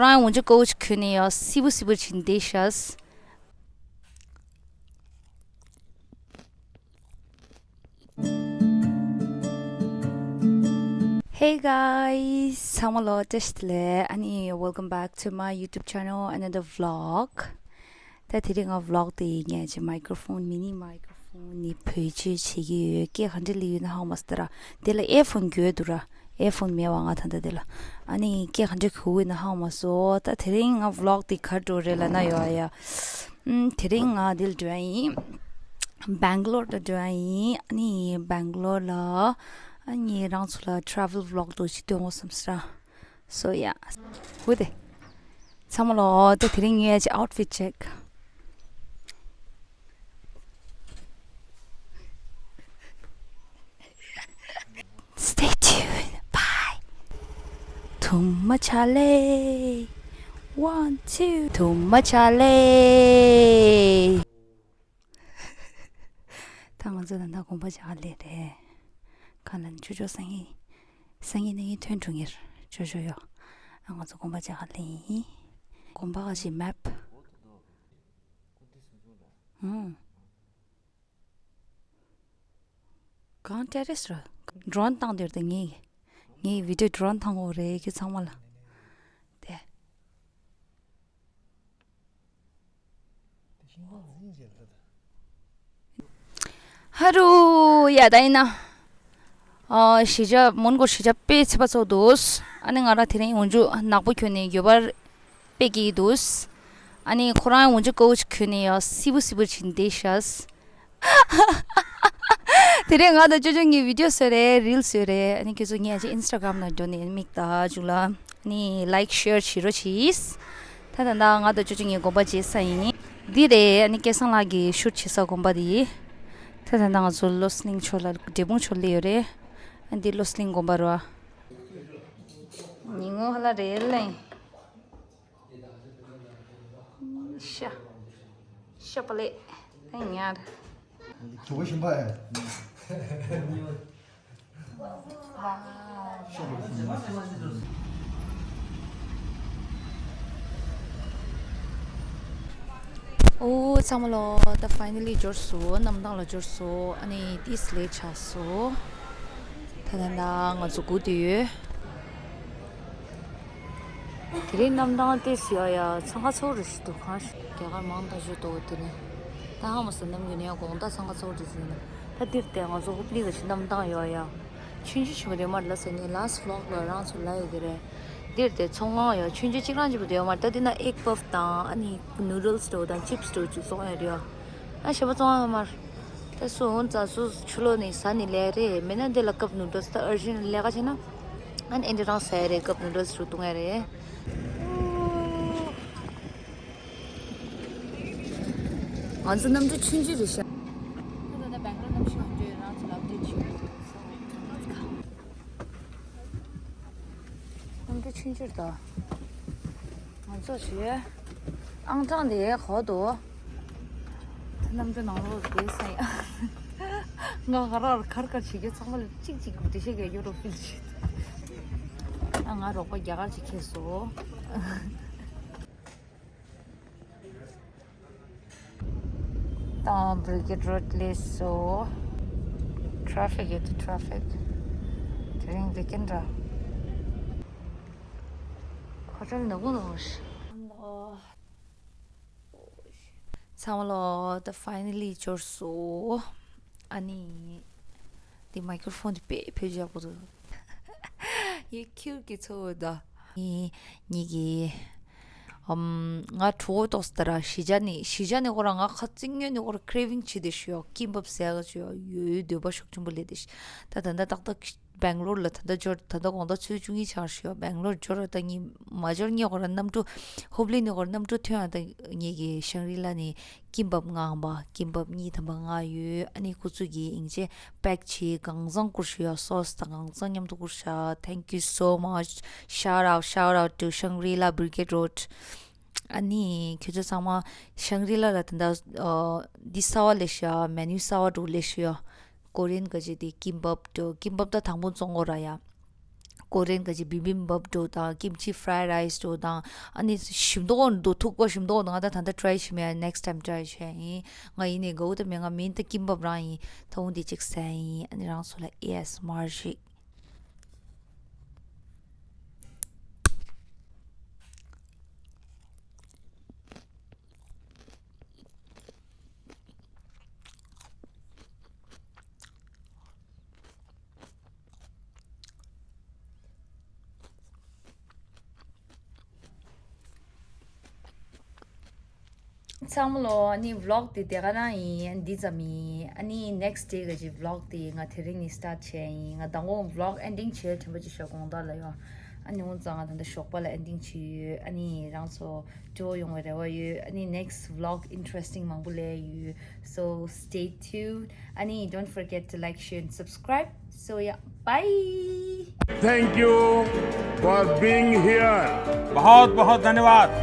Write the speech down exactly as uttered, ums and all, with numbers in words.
རང་འོན་ཅི་ཀོ་ཆི་ཁུ་ནི་ཡ་སི་བུ་སི་བུ་ཆིན་དེ་ཤས། Hey guys, ཚང་མ་ལོ་བཀྲ་ཤིས་བདེ་ལེགས། ཨ་ནི་welcome back to my YouTube channel, another vlog. ད་དེ་རིང་ང་vlog དེ་ངས་ཅིག་microphone, mini microphone ནི་བེད་སྤྱོད་བྱེད་ཀྱི་ཡོད། སྐད་ག་འདྲ་ལི་ཡོད་ན་ཧ་མ་སི་ད་ར། དེ་ལ་earphone གྱོད་འདུག་ར། earphone མེད་བ་ང་ད་ལྟ་དེ་ལ། ཨ་ནི་སྐད་ག་འདྲ་གོ་ཡོད་ན་ཧ་མ་སོ། ད་དེ་རིང་ང་vlog དེ་ག་འགྲོ་རེད་ལ་ན་ཡོད་ཨ་ཡ། ཨམ། དེ་རིང་ང་འདིར་འགྲོ་ཡ་ཡིན། Bangalore ལ་འགྲོ་ཡ་ཡིན། ཨ་ནི་Bangalore ལ་ཨ་ནི་རང་ཚོ་ལ་travel vlog དུ་ཅིག་སྟོན་འོ་བསམ་སྲ། So yeah. ཧུ་དེ། ཚང་མ་ལོ་ད་དེ་རིང་ངའི་outfit check. Stay tuned. Bye. ཐུམ་མ་ཆ་ལེ། One, two. ཐུམ་མ་ཆ་ལེ། ད་ང་ཚོ་ད་ལྟ་དགོན་པ་ཅིག་ག་སླེབས་རེད། ག་ལ་ནི་ཅོ་ཅོ་སང་ཉིན། སང་ཉིན་ནི་ཐོན་འགྲོ་ངེར་ཅོ་ཅོ་ཡོ། ཨ་ང་ཚོ་དགོན་པ་ཅིག་ག་སླེབས་ཡིན། དགོན་པ་ག་ཞིག་map། ཧུམ། གང་terrace ར། drone བཏང་འདིར་དེ་ངས། ངས་video drone བཏང་འོ་རེད་ཁྱོད་ཚང་མ་ལ། དེ། ཧ་རུ་ཡ་ད་ཡིན་ན། ཨ་གཞིས་ཆགས་མོན་གྷོ་གཞིས་ཆགས་དཔེ་ཚད་པ་ཚོགས་འདུག་ཨ་ནི་ང་རང་དེ་རིང་འོན་ཆུ་ནག་པོ་གྱོན་ནས་རྒྱུ་བར་དཔེ་སྐྱིད་འདུག་ཨ་ནི་ཁོ་རང་འོན་ཆུ་ཀོ་ཆི་གྱོན་ནས་ཡ་སི་བུ་སི་བུར་ཕྱིན་བསྡད་ཤག་དེ་རིང་ང་དང་ཅོ་ཅོ་གཉིས་video བཟོས་རེད། reel བཟོས་རེད། ཨ་ནི་ཁྱོད་ཚོ་ངས་ཅིག་Instagram ནང་འགྲོ་ནས་མིག་ལྟ་བཅུག་ལ། ཨ་ནི་like share བྱེད་རོགས་གྱིས། ད་ད་ད་ང་དང་ཅོ་ཅོ་གཉིས་དགོན་པ་མཇལ་ས་ཡིན། འདི་རེད། ཨ་ནི་སྐལ་བཟང་ལགས་ཀྱིས་shoot བྱེད་ས་དགོན་པ་འདི། ད་ད་ད་ང་ཚོ་བློ་སེང་ཕྱོགས་ལ་འབྲས་སྤུངས་ཕྱོགས་སླེབས་ཡོད་རེད། ཨ་འདི་བློ་སེང་དགོན་པ་རེད་བ། ཉིན་ངོ་ཧ་ལ་རེད་ལེ། ཤ། ཤ་པ་ལེ། ཨ་ཉར། གྲུ་པ་ཤིང་པ་ཨེ། ཨོ་ཚང་མ་ལོ། ད་finally འབྱོར་སོང་། གནམ་ཐང་ལ་འབྱོར་སོང་། ཨ་ནི་ཏིས་ལེ་ཆགས་སོང་། ད་ད་ད་ང་ཚོ་སྒུག་བསྡད་ཡོད། དེ་རིང་གནམ་ཐང་ཏིས་ཡ་ཡ་ཚང་ཁ་ཚོགས་རེ་ཞིག་འདུག་གང་ཞིག་རྒྱ་གར་མང་ཐག་ཆོད་འདུག་དེ་ནི་ད་ཧ་མ་སོ་ནམ་རྒྱུན་ནས་དགོང་དག་ཚང་ཁ་ཚོགས་རེ་ཞིག་ཡིན་ན། ད་འདིར་དེ་ང་ཚོ་ཧུབ་ལི་ག་ཞིག་གནམ་ཐང་ཡོད་ཡ། ཆུང་ཆུང་ཞིག་རེད་མར་ལ་ཟེར་ངས་last vlog ལ་རང་ཚོ་ལ་ཡོད་ཀྱི་རེད། འདིར་དེ་ཚོང་ཁང་ཡོད། ཆུང་ཆུང་གཅིག་རང་གཅིག་པུ་དེ་ཡོད་མ་རེད། ད་འདི་ན་egg puff དང་ཨ་ནི་noodles འདྲ་བོ་དང་chips འདྲ་བོ་ཅིག་བཙོང་ཡ་རེད་ཡ། ཨ་ཞེ་པོ་བཙོང་ཡ་མར། ད་སུ་འོང་ཙ་སུ་ཆུ་ལོག་ནས་ཟ་ནི་ལས་རེད། མེད་ན་འདི་ལ་cup noodles ད་urgent ལས་ཀ་བྱས་ན། ཨ་ནི་ཨེ་འདི་རང་ཟ་ཡ་རེད། cup noodles རུ་བཏུང་ཡ་རེད། ང་ཚོ་གནམ་གྲུ་ཆུང་ཆུང་རེད་ཤག་ད་ལྟ་སྦེང་ལོར་གནམ་གཤིས་ག་འདྲ་ཡོད་རང་ཚོ་ལ་update བྱེད་དགོས། གནམ་གྲུ་ཆུང་ཆུང་རེད་ད། ང་ཚོ་ཞེས་ཨང་གྲངས་དེ་གོ་འདུག་གནམ་གྲུ་ནང་ལོགས་དེ་སེ་ང་ང་རང་གར་གར་བྱེད་རྒྱུ་ཚང་མ་ལ་གཅིག་གཅིག་འགྲེལ་བཤད་རྒྱག་རྒྱུ་རོགས་ཕིལ་བྱེད། ཨ་ང་རོགས་པ་རྒྱ་གར་ཅིག་ཁེལ་སོང་། དང་Brigade Road སླེབས་སོ། Traffic ཡོད་དུ་traffic དེ་རིང་weekend ར། ཁ་ཁྲལ་ནག་པོ་ནག་པོ་ཞིག་ཚང་མ་ལོ། ད་finally འབྱོར་སོ། ཨ་ནི། འདི་microphone འདི་དཔེ་བེད་སྤྱོད་ཡག་པོ་འདུག་ཡེ་ཁྱེད་ཀྱིས་ཚོར་བ་ད། ངེད་ཀྱིས། ཨམ། ང་གྲོད་ཁོག་ཏོག་ཙམ་ད་ར་གཞིས་ཆགས་ནས་གཞིས་ཆགས་ནས་ཁོ་རང་ང་ཁ་རྩང་ཉོས་ནས་ཁོ་རང་craving བྱེད་དེ་ཤི་ཡོ་ཀིམ་པབ་ཟས་ག་ཅི་ཡོ་ཡོད་འདོད་པ་ཤུགས་ཆེན་པོ་སླེབས་དེ་ཤི། ད་ད་ད་ཏག་ཏག་སྦེང་ལོར་ལ་ད་ད་འབྱོར། ད་ད་དགོང་དག་ཆུ་ཚོད་བཅུ་གཉིས་ཆགས་ཤི་ཡོ་སྦེང་ལོར་འབྱོར། ད་ངས་མ་འབྱོར་ངས་ཁོ་རང་གནམ་གྲུ། ཧུབ་ལི་ནས་ཁོ་རང་གནམ་གྲུ་ཐོན་ཡ་ད་ངེད་ཀྱི་ཤང་རི་ལ་ནས། ཀིམ་པབ་ལྔ་འམ་པ། ཀིམ་པབ་གཉིས་ཐམ་པ་ལྔ་ཡོད། ཨ་ནི་ཁོ་ཚོ་གིས་ཡིན་ཅེ་པེག་བྱེད་གང་བཟང་བསྐུར་ཤི་ཡོ། སོ་སི་དང་གང་བཟང་མཉམ་དུ་བསྐུར་ཤག Thank you so much. Shout out, shout out to Shangri-La Brigade Road. ཨ་ནི་ཁྱོད་ཚོ་ཚང་མ་ཤང་རི་ལ་ལ་ད་ལྟ་ཨ་འདི་གསར་བ་སླེབས་ཤག་མེ་ནུ་གསར་བ་འདྲ་སླེབས་ཤག Korean ག་ཅིག་དེ་ཀིམ་པབ་འདྲ། ཀིམ་པབ་ད་དང་པོ་བཙོང་དགོས་ར་ཡ། ཀོ་རེན་ག་ཅིག་བི་བི་བབ་འགྲོ་དང་ཀིམ་ཆི་ཕ་རའེ་རའེ་སི་འགྲོ་དང་ཨ་ནི་ཞིམ་མདོག་འདུག་ཐུག་པ་ཞིམ་མདོག་འདུག་ང་ད་ད་ལྟ་ཊ་རའེ་བྱེད་མེད། ནེག་སི་ཊའིམ་ཊ་རའེ་བྱེད་ཡིན། ང་ཡིན་ནི་དགའ་བོ་ད་མེད། ང་མིན་ད་ཀིམ་བབ་རང་ཡིན། ད་འོང་འདི་གཅིག་ཟས་ཡིན། ཨ་ནི་རང་ཚོ་ལ་ཨེ་ཨེས་མར་ཞིག་ཚང་མ་ལོ། ཨ་ནི་ཝི་ལོག་དེ་དེ་ག་རང་ཡིན། འདི་ཙམ་ཡིན། ཨ་ནི་ནེག་སི་ཌེ་ག་ཅིག་ཝི་ལོག་དེ་ང་དེ་རིང་ནས་སི་ཊར་ཊི་བྱས་ཡིན། ང་མདང་དགོང་ཝི་ལོག་ཨེན་ཌིང་བྱས་དྲན་པ་ཅིག་ཤོག་དགོང་དག་ལ་ཡོད། ཨ་ནི་འོང་ཙང་ང་ད་ལྟ་ཞོགས་པ་ལ་ཨེན་ཌིང་བྱས་ཡོད། ཨ་ནི་རང་ཚོ་སྤྲོ་ཡོང་བའི་རེ་བ་ཡོད། ཨ་ནི་next vlog interesting མང་པོ་སླེབས་ཡོད། So stay tuned. ཨ་ནི་don't forget to like, share and subscribe. So yeah, bye. Thank you for being here. बहुत बहुत धन्यवाद।